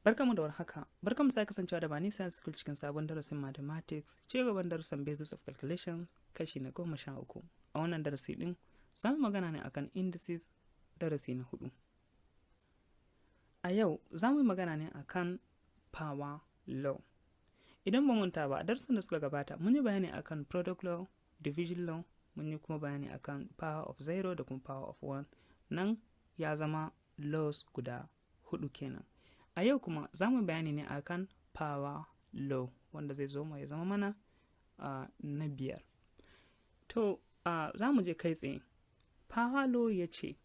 Barkanmu da warhaka, barkanmu sake kasancewa da Bani Science School cikin sabon darasin Mathematics, ci gaban darasin Basics of Calculation kashi na 13. A wannan darasi ɗin, za mu magana ne akan indices, darasi na hudu. A yau za mu yi magana ne akan power law. Idan ba manta ba, a darasin da suka gabata mun yi bayani akan product law, division law, mun yi kuma bayani akan power of zero da kuma power of one. Nan ya zama laws guda hudu kenan. A yau kuma za mu bayani ne akan power law, wanda zai zo ya zama mana na biyar. To, za mu je kai tsaye. Power law ya ce,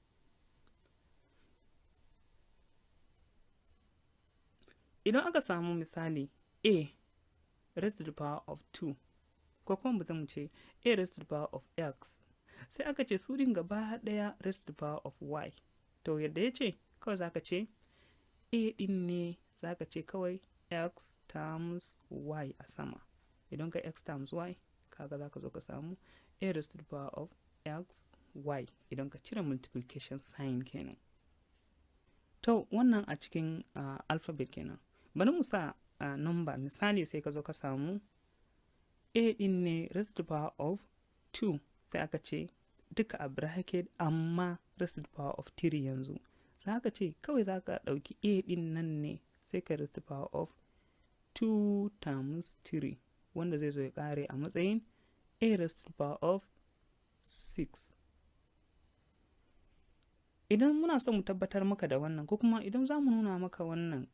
idan aka samu misali a raised to the power of 2, ko kuma mu ce a raised to the power of x, sai aka ce su ɗin gaba ɗaya raised to the power of y. To, yadda ya ce, kawai za ka ce a ɗin ne, za ka ce kawai x times y a sama. Idan ka x times y, kaga za ka zo ka samu a raised to the power of x y, idan ka cire multiplication sign kenan. To, wannan a cikin alphabet kenan. Bari mu sa number. Misali, sai ka zo ka samu a ɗin ne raised to the power of 2, sai aka ce duka a bracket amma raised to the power of 3. Yanzu za ka ce kawai za ka ɗauki a ɗin nan ne, sai ka raised to the power of 2 times 3, wanda zai zo ya ƙare a matsayin a raised to the power of 6. Idan muna so mu tabbatar maka da wannan, ko kuma idan za mu nuna maka wannan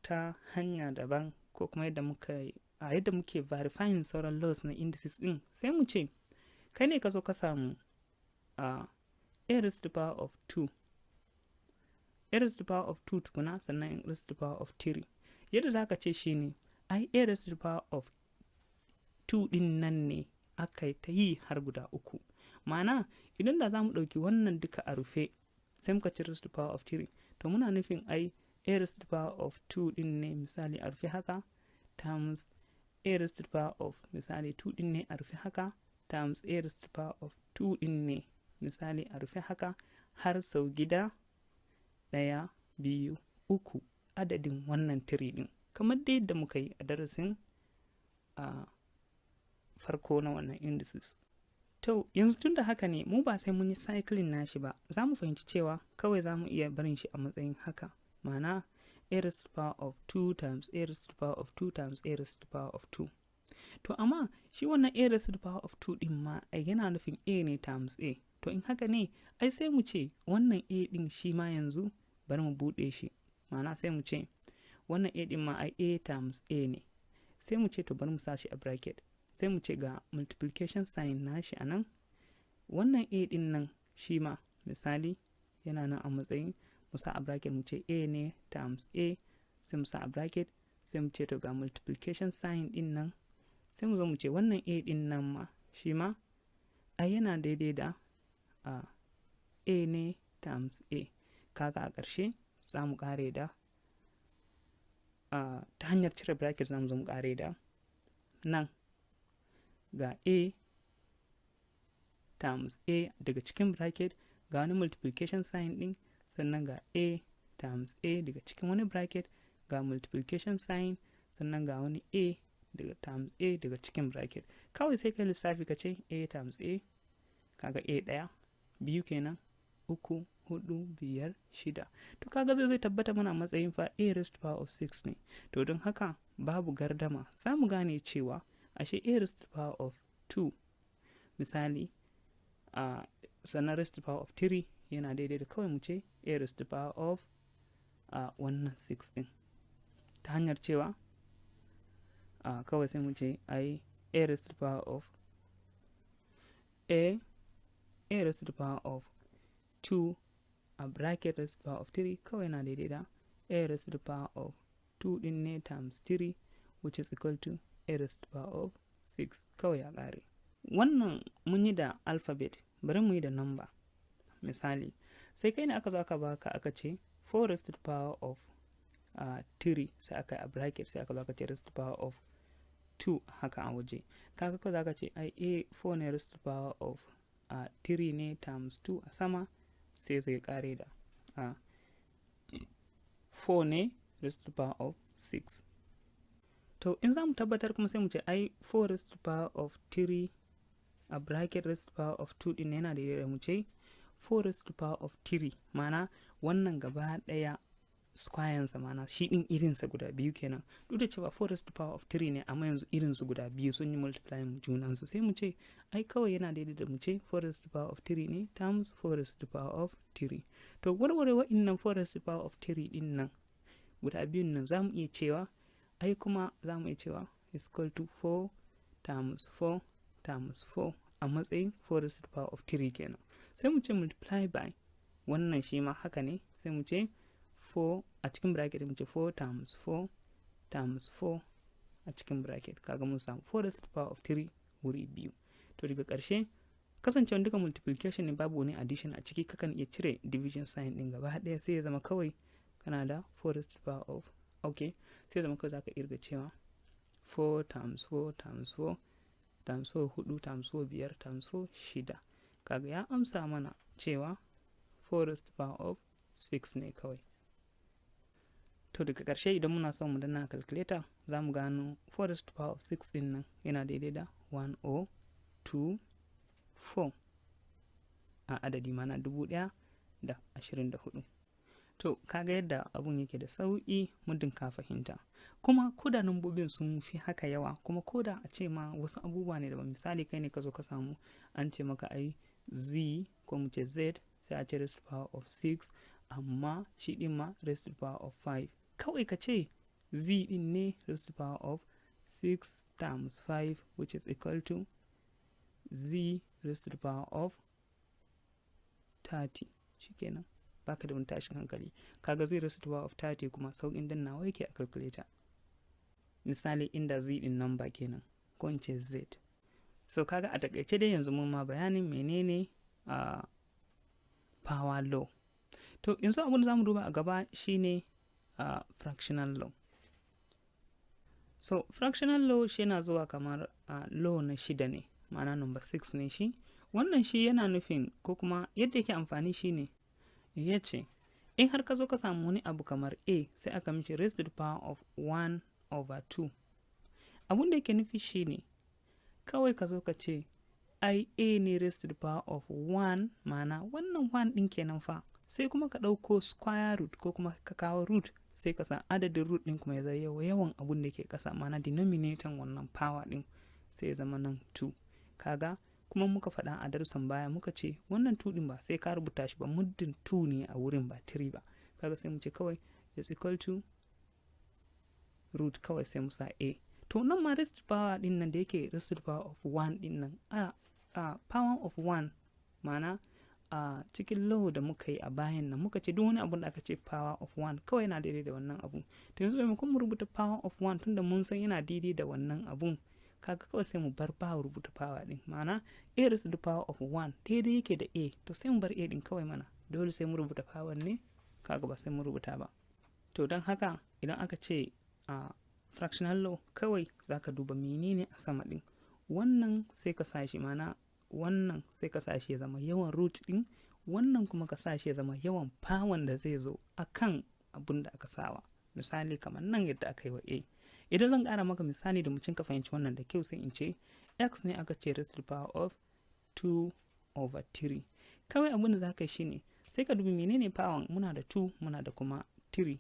ta hanya daban, ko kuma yadda muka a yadda muke verifying sauran laws na indices ɗin, sai mu ce kai ne ka zo ka samu a raised to the power of 2, a raised to the power of 2 tukuna, sannan raised to the power of 3. Yadda za ka ce shi ne, ai a raised to the power of 2 ɗin nan ne aka ta yi har guda uku. Ma'ana, idan da za mu ɗauki wannan duka a rufe, sai muka ci raised to the power of 3, to muna nufin ai a raised to the power of 2 ɗin ne, misali a rufe haka, times a raised to the power of misali 2 ɗin ne a rufe haka, times a raised to the power of 2 ɗin ne, misali a rufe haka, har sau gida ɗaya, biyu, uku, adadin wannan 3 ɗin, kamar dai yadda muka yi a darasin a farko na wannan indices. To, yanzu tun da haka ne, mu ba sai mun yi cycling nashi ba, za mu fahimci cewa kawai za mu iya barin shi a matsayin haka. Ma'ana, a raised to the power of 2 times a raised to the power of 2 times a raised to the power of 2. To, amma shi wannan a raised to the power of 2 ɗin ma ai yana nufin a ne times a. To, in haka ne, ai sai mu ce wannan a ɗin shi ma yanzu bari mu buɗe shi. Ma'ana, sai mu ce wannan a ɗin ma ai a times a ne. Sai mu ce to, bari mu sa shi a bracket. Sai mu ce ga multiplication sign nashi a nan. Wannan a ɗin nan shi ma misali yana nan a matsayin mu sa a bracket, mu ce a ne times a, sai mu sa a bracket, sai mu ce to, ga multiplication sign ɗin nan. Sai mu zo mu ce wannan a ɗin nan ma shi ma ai yana daidai da a ne times a. Kaga a ƙarshe za mu ƙare da ta hanyar cire bracket, za mu zo mu ƙare da nan ga a times a daga cikin bracket, ga wani multiplication sign ɗin, sannan ga a times a daga cikin wani bracket, ga multiplication sign, sannan ga wani a daga times a daga cikin bracket. Kawai sai kai lissafi, ka ce a times a, kaga a ɗaya, biyu kenan, uku, hudu, biyar, shida. To, kaga zai tabbata mana matsayin fa a raised to power of 6 ne. To, don haka babu gardama, za mu gane cewa ashe a raised to power of 2 misali sannan raised to power of 3 yana daidai da kawai mu ce a raised to power of wannan 6 din, ta hanyar cewa kawai sai mu ce ai a raised to the power of a raised to the power of 2 a bracket raised to the power of 3 kawai na daidai da a raised to the power of 2 din ne times 3, which is equal to a raised to the power of 6. Kawai ya ƙare. Wannan mun yi da alphabet, bari mu yi da number. Misali, sai kai ne aka zo aka baka, aka ce 4 raised to the power of 3, sai aka yi a bracket, sai aka zo aka ce raised to the power of 2 haka a waje. Kaga ko zaka ce ai a 4 ne raised to the power of 3 ne times 2 a sama, sai zai kare da 4 ne. raised to the power of 6. To in za mu tabbatar kuma, sai mu ce ai 4 raised to the power of 3 a bracket raised to the power of 2 din yana daidai da mu ce 4 raised to the power of 3, ma'ana wannan gaba daya square, ma'ana shi din irinsa guda biyu kenan. Duk da cewa 4 raised to the power of 3 ne, amma yanzu irinsu guda biyu sun yi multiplying junansu. Sai mu ce ai kawai yana daidai da mu ce 4 raised to the power of 3 ne times 4 raised to the power of 3. To warware wa'innan 4 raised to the power of 3 din nan guda biyun nan, za mu iya cewa ai kuma za mu iya cewa is equal to 4 times 4 times 4 a matsayin 4 raised to the power of 3 kenan. Sai mu ce multiply by wannan, shi ma haka ne. Sai mu ce 4 a cikin bracket, mu ce 4 times 4 times 4 a cikin bracket. Kaga mun samu 4 raised to the power of 3 wuri biyu. To daga ƙarshe, kasancewa duka multiplication ne, babu wani addition a ciki, kakan iya cire division sign din gaba ɗaya. Sai ya zama kawai kana da 4 raised to the power of, okay, sai ya zama kawai zaka irga cewa 4 times 4 times 4 times 4, 4 times 4 biyar, times 4 shida. Kaga ya amsa mana cewa 4 raised to the power of 6 ne kawai. To daga ƙarshe, idan muna son mu danna calculator, za mu gano 4 raised to the power of 6 din nan yana daidai da 1024 a adadi, mana 1024. To kaga yadda abun yake da sauƙi muddin ka fahimta. Kuma koda nambobin sun fi haka yawa, kuma koda a ce ma wasu abubuwa ne daban, misali kai ne ka zo ka samu an ce maka ai z, ko mu ce z, sai a ce raised to the power of 6, amma shi din ma raised to the power of 5, kawai ka ce z din ne raised to the power of 6 times 5, which is equal to z raised to the power of 30. Shikenan, baka da wani tashin hankali. Kaga z raised to the power of 30 kuma sauƙin dannawa yake a calculator. Misali inda z din number kenan, ko in ce z. So kaga a takaice dai yanzu mun ma bayanin menene power law. To yanzu abin da zamu duba a gaba shine fractional law. So fractional law shi yana zuwa kamar law na shida ne, ma'ana number 6 ne shi wannan. Shi yana nufin, ko kuma yadda yake amfani shine, ya ce in har ka zo ka samu wani abu kamar a, sai aka mishi raised to the power of 1 over 2, abun da yake nufi shine kawai ka zo ka ce ai a ne raised to the power of 1, ma'ana wannan 1 ɗin kenan fa. Sai kuma ka ɗauko square root, ko kuma ka kawo root, sai ka sa adadin root ɗin kuma ya zai yawan abun da ke ƙasa, ma'ana denominator wannan power ɗin, sai ya zama nan 2. Kaga kuma muka faɗa a darussan baya, muka ce wannan 2 ɗin ba sai ka rubuta shi ba, muddin 2 ne a wurin ba 3 ba. Kaga sai mu ce kawai is equal to root, kawai sai mu sa a. To nan ma raised power ɗin nan da yake raised to power of 1 ɗin nan, a power of 1, ma'ana a cikin law da muka yi a bayan nan, muka ce duk wani abun da aka ce power of 1 kawai yana daidai da wannan abun. To yanzu maimakon mu rubuta power of 1, tunda mun san yana daidai da wannan abun, kaga kawai sai mu bar power, rubuta power din, ma'ana a raised to the power of 1 daidai yake da a. To sai mu bar a din kawai mana. Dole sai mu rubuta power ne? Kaga ba sai mu rubuta ba. To don haka idan aka ce a fractional law, kawai zaka duba menene a sama din wannan, sai ka sa shi, ma'ana wannan sai ka sa shi ya zama yawan root din wannan, kuma ka sa shi ya zama yawan power da zai zo akan abun da aka sawa. Misali kamar nan yadda aka yi wa a. Idan zan ƙara maka misali da mutum ka fahimci wannan da kyau, sai in ce x ne aka ce raised to the power of 2 over 3. Kawai abin da za ka yi shine sai ka dubi menene power. Muna da 2, muna da kuma 3,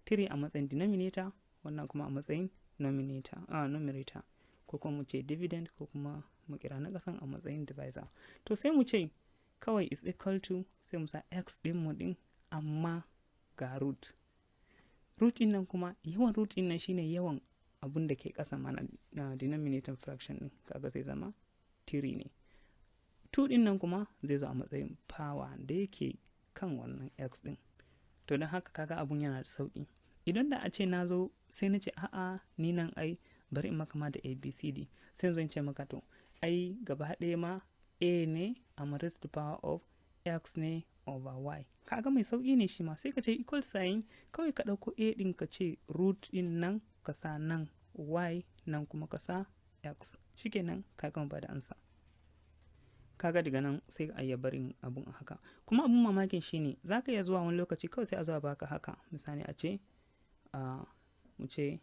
3 a matsayin denominator, wannan kuma a matsayin numerator, ko kuma mu ce dividend, ko kuma mu kira na ƙasan a matsayin divisor. To sai mu ce kawai is equal to, sai mu sa x ɗin mu ɗin, amma ga root. Root ɗin nan kuma, yawan root ɗin nan shine yawan abun da ke ƙasa, mana na denominator fraction ɗin. Kaga zai zama 3 ne. 2 ɗin nan kuma zai zo a matsayin power da yake kan wannan x ɗin. To don haka kaga abun yana da sauƙi. Idan da a ce na zo sai na ce a'a, ni nan ai bari in maka ma da abcd, sai zo in ce maka to ai gaba ɗaya ma a ne amma raised to the power of x ne over y, kaga mai sauƙi ne shi ma. Sai ka ce equal sign, kawai ka ɗauko a ɗin, ka ce root ɗin nan ka sa nan y, nan kuma ka sa x. Shikenan, ka gama ba da ansa. Kaga daga nan sai a iya barin abun a haka. Kuma abun mamakin shine zaka iya zuwa wani lokaci kawai sai a zuwa baka haka, misali a ce Mu ce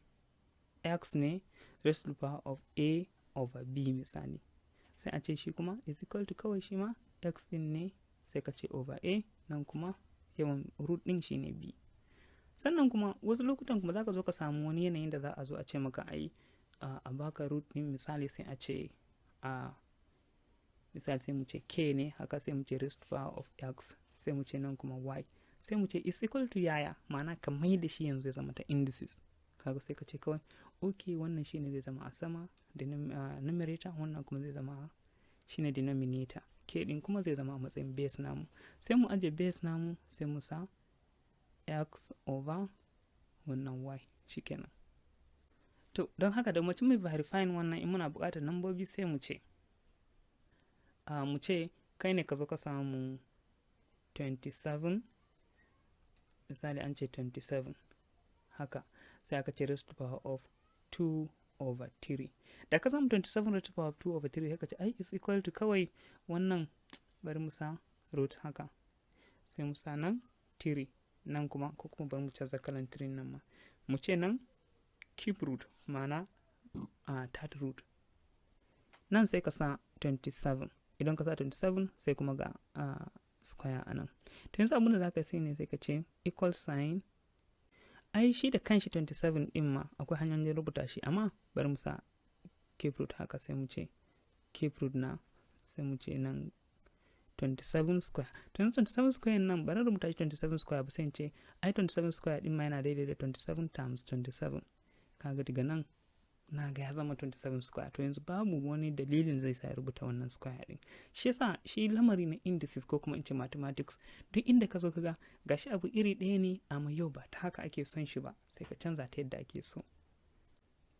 x ne raised to the power of a over b misali, sai a ce shi kuma is equal to kawai shi ma x din ne, sai ka ce over a, nan kuma yawan root din shine b. Sannan kuma wasu lokutan kuma zaka zo ka samu wani yanayin da za a zo a ce maka ai a baka root din misali, sai a ce a misali sai mu ce k ne haka, sai mu ce raised to power of x, sai mu ce nan kuma y, sai mu ce is equal to yaya? Ma'ana ka mai da shi yanzu ya zama ta indices. Kaga sai ka ce kawai ok, wannan shine zai zama a sama numerator, wannan kuma zai zama shine denominator, k din kuma zai zama a matsayin base namu. Sai mu aje base namu, sai mu sa x over wannan y, shikenan. To don haka da mutum mai verifying wannan, in muna buƙatar nambobi, sai mu ce kai ne ka zo ka samu 27 misali, an ce 27 haka, sai aka ce raised to power of 2 over 3. Da ka samu 27 raised to power of 2 over 3, haka ce ai is equal to kawai wannan, bari mu sa root haka, sai mu sa nan 3, nan kuma, ko kuma bari mu canza kalan 3 nan ma, mu ce nan cube root, ma'ana third root. Nan sai ka sa 27. Idan ka sa 27, sai kuma ga square a nan. To yanzu abin da za ka sai ne sai ka ce equal sign. Ai shi da kanshi 27 din ma akwai hanyoyin rubuta shi, amma bari mu sa cube root haka, sai mu ce cube root na, sai mu ce nan 27 square. To yanzu 27 square nan, bari rubuta shi 27 square ba, sai in ce ai 27 square din ma yana daidai da 27 times 27. Kaga daga nan na ga ya zama 27 square. To yanzu babu wani dalilin zai sa ya rubuta wannan square din. Shi yasa shi lamari na indices, ko kuma in ce mathematics, duk inda ka zo ka ga gashi abu iri ɗaya ne, amma yau ba ta haka ake son shi ba, sai ka canza ta yadda ake so.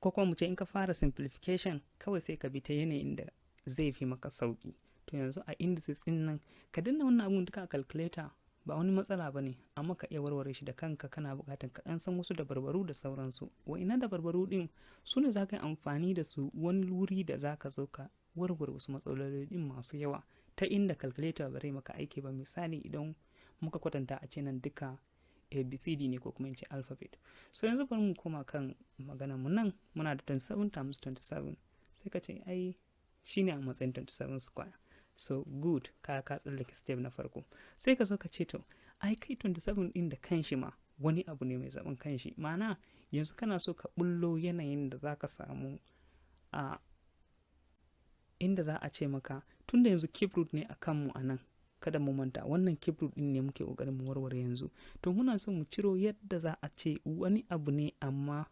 Ko kuma mu ce in ka fara simplification, kawai sai ka bi ta yanayin da zai fi maka sauki. To yanzu a indices din nan, ka danna wannan abun duka a calculator ba wani matsala ba ne, amma ka iya warware shi da kanka kana buƙatar ka ɗan san wasu dabarbaru da sauransu. Wa'ina dabarbaru ɗin su ne za ka yi amfani da su wani wuri da za ka zo ka warware wasu matsaloli ɗin masu yawa ta inda calculator ba zai maka aiki ba. Misali, idan muka kwatanta a ce nan duka ABCD ne, ko kuma in ce alphabet. So yanzu bari mu koma kan maganar mu. Nan muna da 27 times 27, sai ka ce ai shine a matsayin 27 square. So good, ka tsallake step na farko. Sai ka zo ka ce to ai kai 27 din da kanshi ma wani abu ne mai zaman kanshi. Ma'ana yanzu kana so ka bullo yanayin da za ka samu a inda za a ce maka, tunda yanzu cube root ne a kanmu a nan, kada mu manta wannan cube root din ne muke kokarin mu warware yanzu. To muna so mu ciro yadda za a ce wani abu ne amma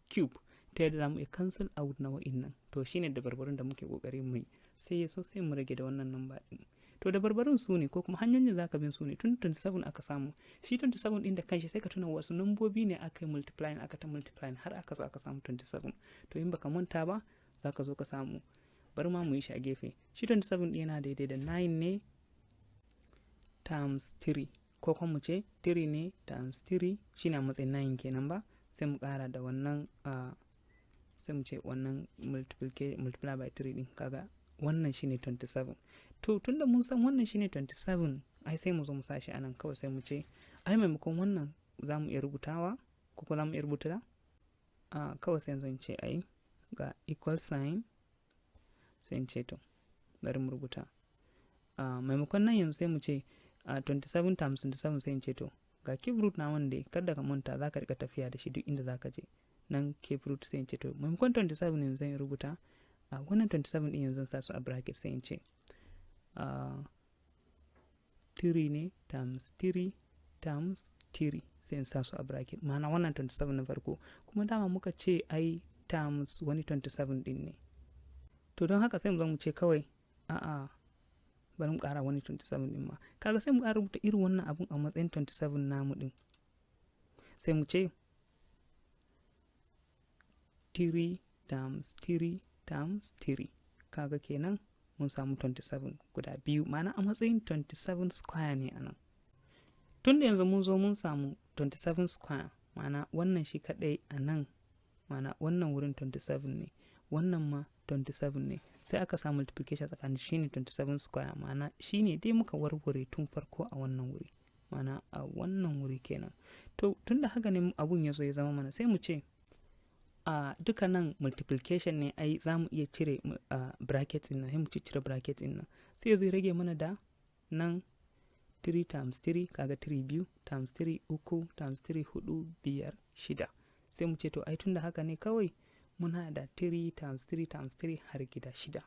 cube, ta yadda za mu iya cancel out na wa'innan. To shine dabarbarun da muke kokarin mu yi. Sai ya so sai mu rage da wannan number din. To dabarbarun su ne, ko kuma hanyoyin da zaka bin su ne, tun 27 aka samu shi 27 din da kanshi, sai ka tuna wasu nambobi ne aka yi multiplying, aka ta multiplying har aka zo aka samu 27. To in baka manta ba, zaka zo ka samu. Bari ma mu yi shi a gefe. Shi 27 din yana daidai da 9 ne times 3, ko kuma mu ce 3 ne times 3, shine a matsayin 9 kenan ba. Sai mu kara da wannan, sai mu ce wannan multiply by 3 din. Kaga wannan shine 27. To tunda mun san wannan shine 27, ai sai mu zo mu sashi anan kawai. Sai mu ce ai maimakon wannan za mu iya rubutawa, ko kuma za mu iya rubuta kawai, sai yanzu in ce ai ga equal sign, sai in ce to bari mu rubuta maimakon nan yanzu sai mu ce 27 times 27. Sai in ce to ga cube root na, wanda kada ka manta za ka rika tafiya da shi duk inda za ka je. Nan cube root, sai in ce to maimakon 27 yanzu zan rubuta wannan 27 din, yanzu sa su a bracket, sai in ce 3 ne times 3 times 3, sai in sa su a bracket. Ma'ana wannan 27 na farko kuma dama muka ce ai times wani 27 din ne. To don haka sai mu zo mu ce kawai a'a, bari mu ƙara wani 27 din ma. Kaga sai mu ƙara rubuta irin wannan abun a matsayin 27 namu din. Sai mu ce 3 times 3 times 3. Kaga kenan mun samu 27 guda biyu, ma'ana a matsayin 27 square ne anan. Tun da yanzu mun zo mun samu 27 square, ma'ana wannan shi kadai a nan, ma'ana wannan wurin 27 ne, wannan ma 27 ne, sai aka samu multiplication tsakanin, shine 27 square. Ma'ana shine dai muka warware tun farko a wannan wuri. Ma'ana a wannan wuri kenan. To tunda haka ne abun ya zo ya zama mana, sai mu ce a duka nan multiplication ne, ai za mu iya cire bracket ɗin nan. Sai mu cire bracket ɗin nan, sai zai rage mana da nan 3 times 3, kaga 3 biyu, times 3 uku, times 3 hudu, biyar, shida. Sai mu ce to ai tunda haka ne, kawai muna da 3 times 3 times 3 har gida shida.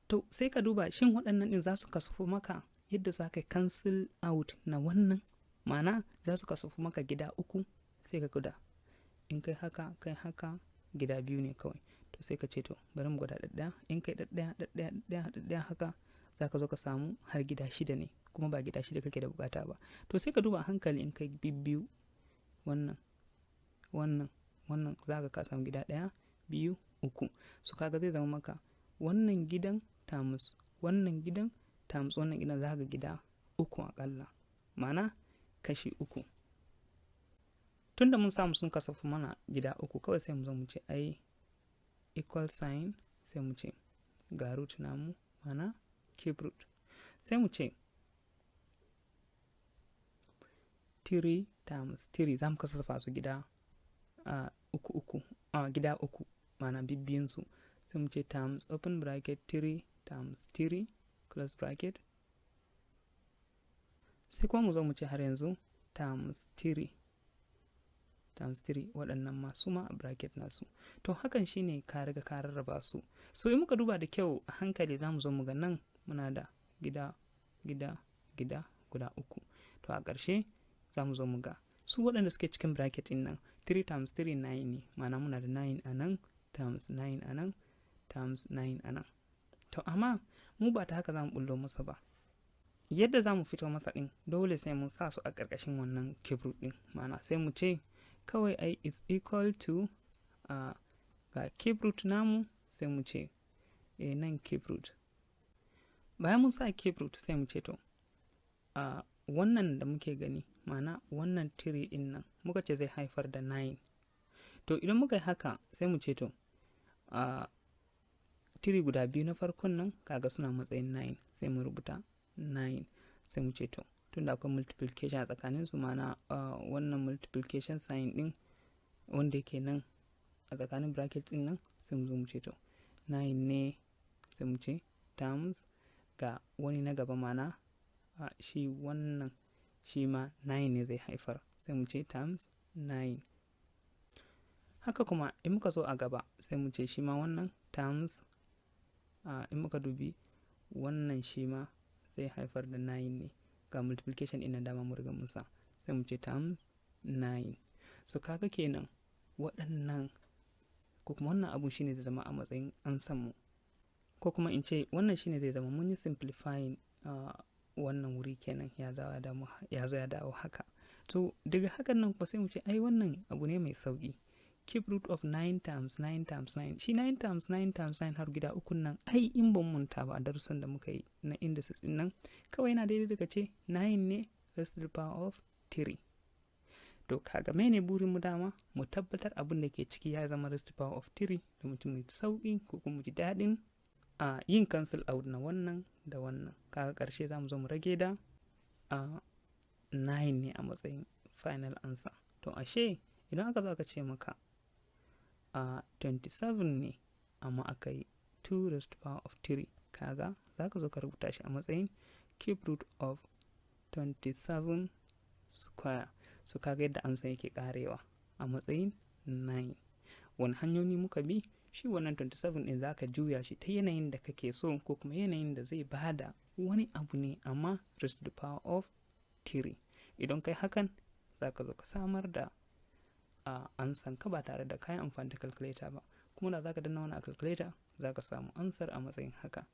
To sai ka duba, shin waɗannan ɗin za su kasu maka yadda za ka cancel out na wannan? Ma'ana za su kasu maka gida uku? Sai ka guda, in kai haka, kai haka, gida biyu ne kawai. To sai ka ce to bari mu gwada ɗaɗɗaya. In kai ɗaɗɗaya, ɗaɗɗaya, ɗaɗɗaya, ɗaɗɗaya haka, za ka zo ka samu har gida shida ne, kuma ba gida shida kake da bukata ba. To sai ka duba a hankali, in kai biyu, wannan, wannan, wannan, za ka samu gida ɗaya, biyu, uku. So kaga zai zama maka wannan gidan times wannan gidan times wannan gidan, za ka gida uku aƙalla, ma'ana kashi uku. Tunda mun samu sun kasafu mana gida uku, kawai sai mu zo mu ce ai equal sign, sai mu ce ga root namu, ma'ana cube root. Sai mu ce 3 times 3, za mu kasafa su gida uku uku, gida uku, ma'ana bibbiyunsu. Sai mu ce times open bracket 3 times 3 close bracket. Sai kuma mu zo mu ce har yanzu times 3 times 3, waɗannan masu ma a bracket nasu. To hakan shine ka riga ka rarraba su. So in muka duba da kyau a hankali, za mu zo mu ga nan muna da gida, gida, gida guda uku. To a ƙarshe za mu zo mu ga su waɗanda suke cikin bracket ɗin nan, 3 times 3 9 ne, ma'ana muna da 9 a nan, times 9 a nan, times 9 a nan. To amma mu ba ta haka za mu bullo masa ba. Yadda za mu fito masa ɗin, dole sai mun sa su a ƙarƙashin wannan cube root ɗin. Ma'ana sai mu ce kawai ai is equal to ga cube root namu, sai mu ce nan cube root. Bayan mun sa cube root, sai mu ce to wannan da muke gani, ma'ana wannan 3 ɗin nan, muka ce zai haifar da 9. To idan muka yi haka, sai mu ce to 3 guda biyu na farkon nan, kaga suna matsayin 9, sai mu rubuta 9. Sai mu ce to tunda akwai multiplication a tsakanin su, ma'ana wannan multiplication sign din wanda yake nan a tsakanin brackets din nan, sai mu zo mu ce to 9 ne. Sai mu ce times ga wani na gaba, mana shi wannan shi ma 9 ne zai haifar, sai mu ce times 9. Haka kuma in muka zo a gaba, sai mu ce shi ma wannan times, in muka dubi wannan, shi ma zai haifar da 9 ne. Ga multiplication ɗin na dama mu riga mun sa, sai mu ce times 9. So kaga kenan waɗannan, ko kuma wannan abu shine zai zama a matsayin an samu, ko kuma in ce wannan shine zai zama mun yi simplifying wannan wuri kenan, ya zo ya dawo haka. To daga hakan nan kuma sai mu ce ai wannan abu ne mai sauki, cube root of 9 times 9 times 9. Shi 9 times 9 times 9 har gida ukun nan, ai in ban manta ba, a darussan da muka yi na indices din nan, kawai yana daidai daga ce 9 ne raised to the power of 3. To kaga mene burin mu dama? Mu tabbatar abin da ke ciki ya zama raised to the power of 3, domin mu sauƙi ko kuma mu ji daɗin a yin cancel out na wannan da wannan. Kaga ƙarshe za mu zo mu rage da 9 ne a matsayin final answer. To ashe idan aka zo aka ce maka a 27 ne, amma aka yi 2 raised to power of 3, kaga za ka zo ka rubuta shi a matsayin cube root of 27 square. So kaga yadda amsa yake karewa a matsayin 9. Wani hanyoyi muka bi? Shi wannan 27 din za ka juya shi ta yanayin da kake so, ko kuma yanayin da zai bada wani abu ne amma raised to the power of 3. Idan kai hakan, za ka zo ka samar da ansan ka ba tare da kayan amfani da calculator ba. Kuma da za ka danna wani a calculator, za ka samu ansar a matsayin haka.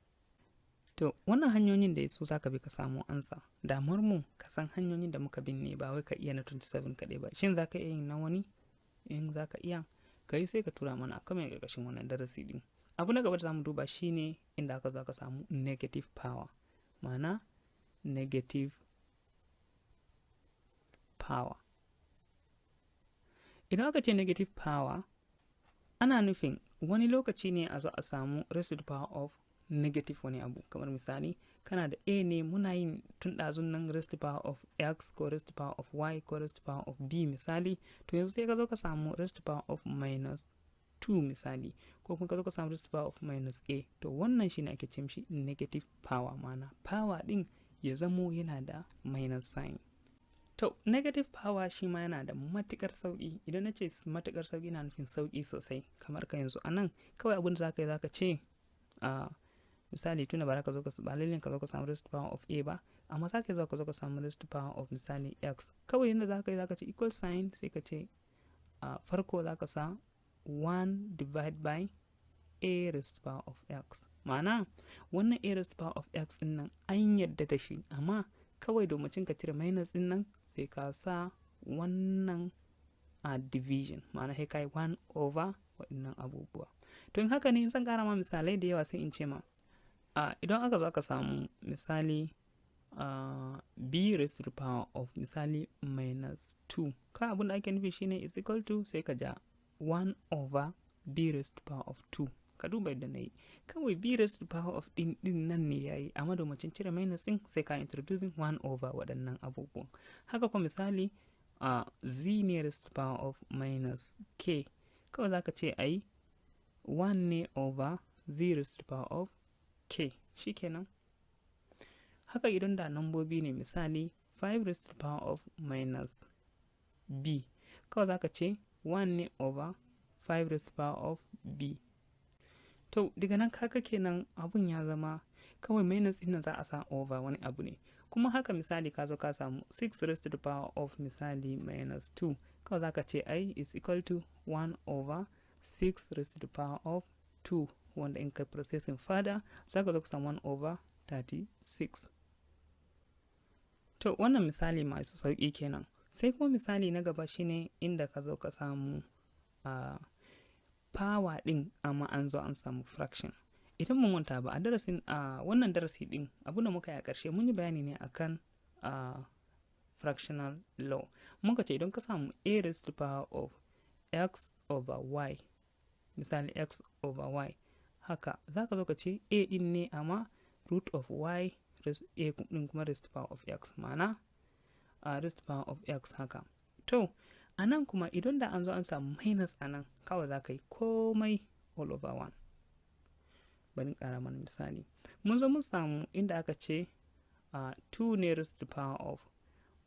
To wannan hanyoyin da su za ka bi ka samu ansa. Damuwar mu ka san hanyoyin da muka bin ne, ba wai ka iya na 27 kaɗai ba. Shin za ka iya yin na wani? In za ka iya ka yi, sai ka tura mana a comment ƙarƙashin wannan darasi din. Abu na gaba da zamu duba shine inda aka zo aka samu negative power, ma'ana negative power. Idan aka ce negative power, ana nufin wani lokaci ne a zo a samu raised to the power of negative wani abu. Kamar misali, Kana da a ne, muna yin tun ɗazun nan raised to power of x ko raised to power of y ko raised to power of b misali. To yanzu sai ka zo ka samu raised to power of minus 2 misali, ko kuma ka zo ka samu raised to power of minus a. To wannan shine ake ce mishi negative power, ma'ana power din ya zamo yana da minus sign. To negative power shi ma yana da matukar sauki. Idan na ce matukar sauki, na nufin sauki sosai. Kamar ka yanzu anan kawai abin da zaka yi, zaka ce a misali, tuna ba ka zo ka ba lallai ka zo ka samu raised to power of a ba, amma za ka zo ka zo ka samu raised to power of misali x. Kawai yadda za ka yi, za ka ce equal sign, sai ka ce a farko za ka sa 1 divide by a raised to power of x. Ma'ana wannan a raised to power of x din nan an yadda da shi, amma kawai domin ka cire minus din nan sai ka sa wannan a division, ma'ana sai ka yi 1 over waɗannan abubuwa. To in haka ne, in san ƙara ma misalai da yawa, sai in ce ma idan aka zo aka samu misali b raised to the power of misali minus 2, ka abin da ake nufi shine is equal to, sai ka ja 1 over b raised to the power of 2. Ka duba yadda na yi, kawai b raised to the power of din din nan ne yayi, amma domin cire minus din sai ka introducing 1 over waɗannan abubuwan. Haka kuma misali z ne raised to the power of minus k, kawai zaka ce ai 1 ne over z raised to the power of k, shikenan. Haka idan da nambobi ne, misali 5 raised to the power of minus b, kawai zaka ce 1 ne over 5 raised to the power of b. To daga nan kaga kenan abun ya zama kawai minus din za a sa over wani abu ne. Kuma haka misali ka zo ka samu 6 raised to the power of misali minus 2, kawai zaka ce ai is equal to 1 over 6 raised to the power of 2, wanda in kai processing further zaka zo ka samu 1 over 36. To wannan misali masu sauƙi kenan. Sai kuma misali na gaba shine inda ka zo ka samu power ɗin, amma an zo an samu fraction. Idan mun manta ba a darasin a wannan darasi ɗin, abu da muka yi a ƙarshe, mun yi bayani ne akan fractional law. Muka ce idan ka samu a raised to the power of x over y, misali x over y, haka za ka zo ka ce a ɗin ne amma root of y, a ɗin kuma raised to power of x, ma'ana raised to power of x haka. To a nan kuma idan da an zo an samu minus a nan, kawai za ka yi komai all over 1. Bari ƙara mana misali. Mun zo mun samu inda aka ce 2 ne raised to the power of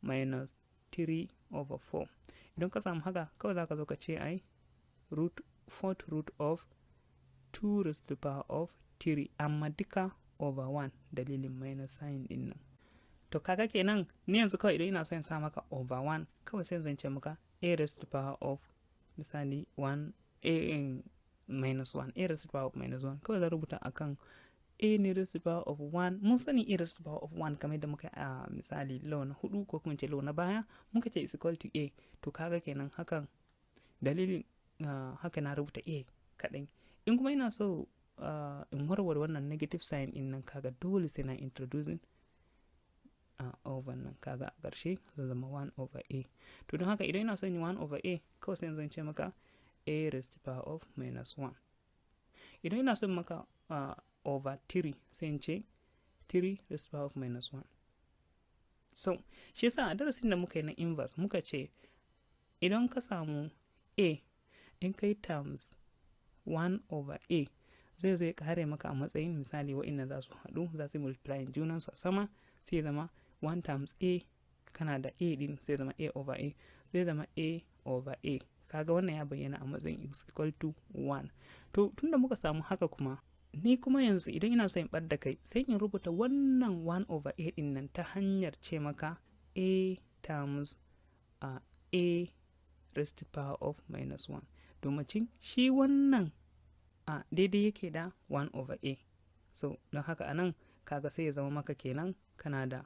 minus 3 over 4. Idan ka samu haka, kawai za ka zo ka ce ai root fourth root of 2 raised to the power of 3, amma duka over 1, dalilin minus sign din nan. To kaga kenan ni yanzu kawai idan ina so in sa maka over 1, kawai sai zan ce maka a raised to the power of misali 1 a in minus 1, a raised to the power of minus 1. Kawai zan rubuta akan a ne raised to the power of 1. Mun sani a raised to the power of 1, kamar yadda muka a misali law na hudu, ko kuma ce law na baya, muka ce is equal to a. To kaga kenan hakan dalilin haka na rubuta a kaɗai. In kuma ina so in warware wannan negative sign din nan, kaga dole sai na introducing over nan. Kaga a ƙarshe zai zama 1 over a. To don haka idan ina son yi 1 over a, kawai sai zan ce maka a raised to the power of minus 1. Idan ina son maka over 3, sai in ce 3 raised to the power of minus 1. So shi yasa a darasin da muka yi na inverse, muka ce idan ka samu a, in kai times 1 over a, zai zo ya kare maka a matsayin misali wa'innan za su haɗu, za su yi multiplying junansu a sama, sai zama 1 times a, kana da a din sai zama a over a, zai zama a over a. Kaga wannan ya bayyana a matsayin is equal to 1. To tunda muka samu haka kuma, ni kuma yanzu idan ina so in ɓadda kai, sai in rubuta wannan 1 over a din nan ta hanyar ce maka a times a raised to power of minus 1, domin shi wannan a daidai yake da 1 over a. So don haka anan kaga sai ya zama maka kenan kana da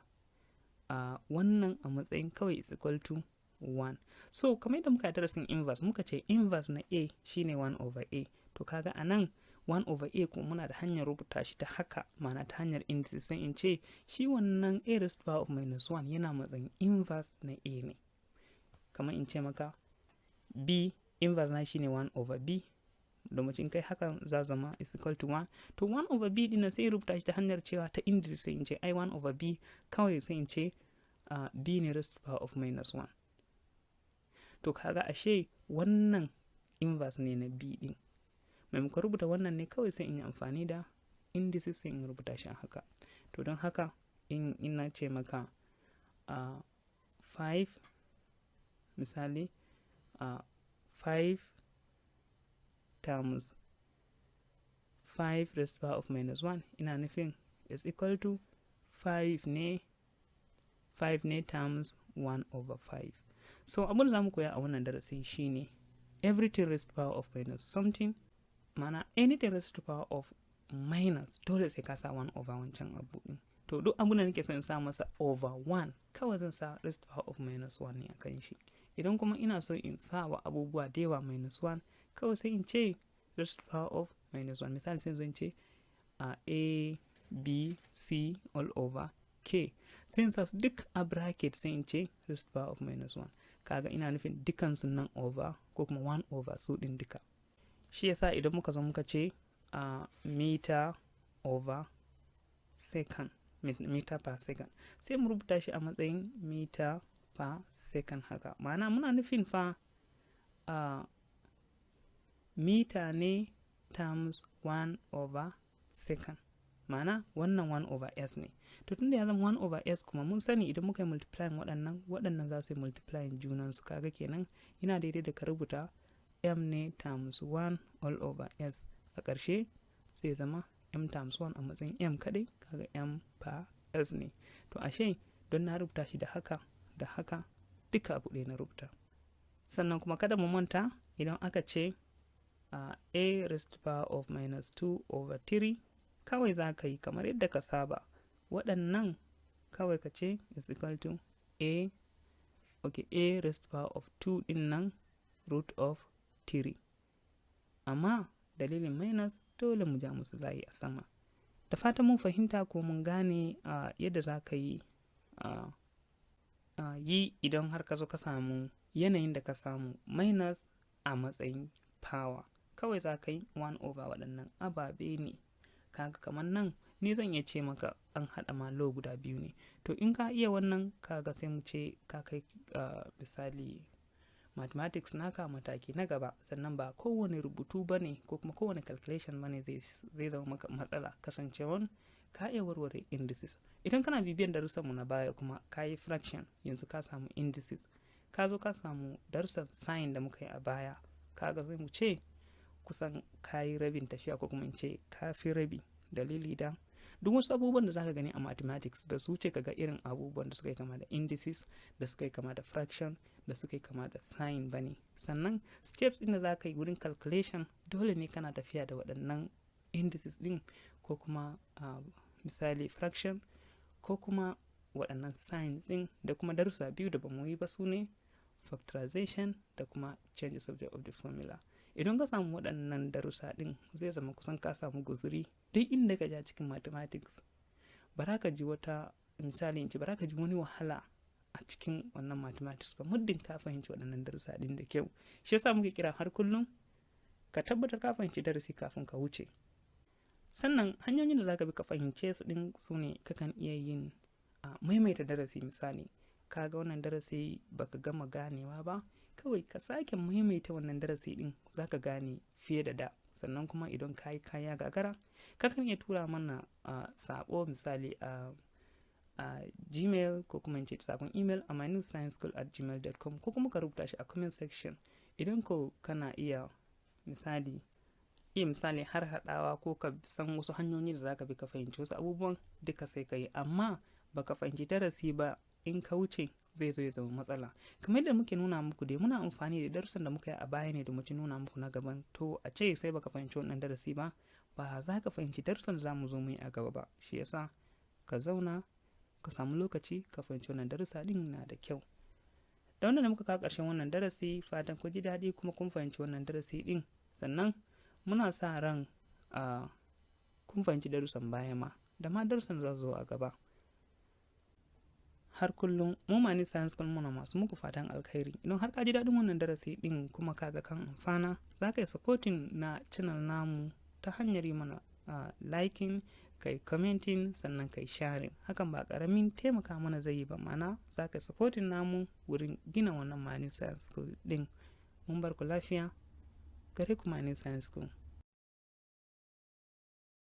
wannan a matsayin kawai is equal to 1. So kamar yadda muka yi darasin inverse, muka ce inverse na a shine 1 over a. To kaga anan 1 over a kuma muna da hanyar rubuta shi ta haka, ma'ana ta hanyar indices, sai in ce shi wannan a raised to power of minus 1 yana matsayin inverse na a ne. Kamar in ce maka b inverse na shine 1 over b. Domin in kai hakan za zama is equal to 1. To, 1 over b din sai rubuta shi ta hanyar cewa ta indices, sai in ce ai 1 over b kawai sai in ce b ne raised to power of minus 1. To, kaga ashe wannan inverse ne na b din. Maimakon rubuta wannan ne kawai, sai in yi amfani da indices, sai in rubuta shi a haka. To, don haka in ina ce maka 5, misali, 5 times 5 raised to power of minus 1, ina nufin is equal to 5 ne, 5 ne times 1 over 5. So abin da za mu koya a wannan darasin shine everything raised to power of minus something, mana anything raised to power of minus, dole sai ka sa 1 over wancan abu din. To, duk abin da nake son in sa masa over 1, kawai zan sa raised to power of minus 1 ne akan shi. Idan kuma ina so in sa wa abubuwa da yawa minus 1, kawai sai in ce raised to power of minus 1. Misali, sai zan ce a b c all over k, sai in sa su duk a bracket, sai in ce raised to power of minus 1. Kaga ina nufin dukkan su nan over ko kuma 1 over su din duka. Shi yasa idan muka zo muka ce meter over second, meter per second, sai mu rubuta shi a matsayin meter per second haka. Ma'ana muna nufin fa meter ne times 1 over second, ma'ana wannan 1 over s ne. To, tunda ya zama 1 over s kuma, mun sani idan muka yi multiplying waɗannan, waɗannan za su yi multiplying junansu. Kaga kenan yana daidai da ka rubuta m ne times 1 all over s. A ƙarshe sai zama m times 1 a matsayin m kaɗai, kaga m per s ne. To, ashe don na rubuta shi da haka da haka, duka abu ɗaya na rubuta. Sannan kuma kada mu manta, idan aka ce a raised to power of minus 2 over 3, kawai za ka yi kamar yadda ka saba. Waɗannan kawai ka ce is equal to a, okay, a raised to power of 2 ɗin nan root of 3, amma dalilin minus dole mu ja musu layi a sama. Da fatan mun fahimta ko mun gane yadda za ka yi yi idan har ka zo ka samu yanayin da ka samu minus a matsayin power. Kawai za ka yi 1 over waɗannan ababe ne. Kaga kamar nan ni zan iya ce maka an haɗa ma law guda biyu ne. To, in ka iya wannan, kaga sai mu ce ka kai misali mathematics naka mataki na gaba. Sannan ba kowane rubutu ba ne ko kuma kowane calculation ba ne zai zama maka matsala, kasancewan ka iya warware indices. Idan kana bibiyan darussanmu na baya kuma ka yi fraction, yanzu ka samu indices, ka zo ka samu darussan sign da muka yi a baya, kaga zai mu ce kusan ka yi rabin tafiya, ko kuma in ce ka fi rabi. Dalili da duk wasu abubuwan da zaka gani a mathematics ba su wuce kaga irin abubuwan da suka yi kama da indices, da suka yi kama da fraction, da suka yi kama da sign ba ne. Sannan steps ɗin da za ka yi wurin calculation, dole ne kana tafiya da waɗannan indices ɗin, ko kuma misali fraction, ko kuma waɗannan signs ɗin. Da kuma darussa biyu da ba mu yi ba, su ne factorization da kuma change subject of the formula. Idan ka samu waɗannan darussa ɗin, zai zama kusan ka samu guzuri. Duk inda ka ja cikin mathematics, ba za ka ji wata, misali in ce, ba za ka ji wani wahala a cikin wannan mathematics ba, muddin ka fahimci waɗannan darussa ɗin da kyau. Shi yasa muke kira har kullum, ka tabbatar ka fahimci darasi kafin ka wuce. Sannan hanyoyin da za ka bi ka fahimce su ɗin su ne kakan iya yin a maimaita darasi. Misali, ka ga wannan darasi baka gama ganewa ba, kawai ka sake maimaita wannan darasi ɗin, za ka gane fiye da da. Sannan kuma idan ka yi kaya gagara, kakan iya tura mana saƙo, misali a Gmail, ko kuma in ce sakon email a mynewscienceschool@gmail.com, ko kuma ka rubuta shi a comment section. Idan ko kana iya misali har haɗawa, ko ka san wasu hanyoyi da zaka bi ka fahimci wasu abubuwan duka, sai ka yi. Amma baka fahimci darasi ba, in ka wuce zai zo ya zama matsala. Kamar yadda muke nuna muku dai, muna amfani da darussan da muka yi a baya ne da muke nuna muku na gaban. To, a ce sai baka fahimci wannan darasi ba, ba za ka fahimci darussan da za mu zo mu yi a gaba ba. Shi yasa ka zauna ka samu lokaci ka fahimci wannan darussa din na da kyau. Da wannan da muka kawo ƙarshen wannan darasi. Fatan ku ji daɗi kuma kun fahimci wannan darasi din. Sannan muna sa ran kun fahimci darussan baya ma da ma darussan da za su zo a gaba. Har kullum mu Mani Science School muna masu muku fatan alkhairi. Idan har ka ji daɗin wannan darasi ɗin kuma ka ga kan amfana, za ka yi supporting na channel namu ta hanyar yi mana liking, kai commenting, sannan kai sharing. Hakan ba ƙaramin taimaka mana zai yi ba, mana za ka supporting namu wurin gina wannan Mani Science School ɗin. Mun bar ku lafiya. Gare ku, Mani Science School.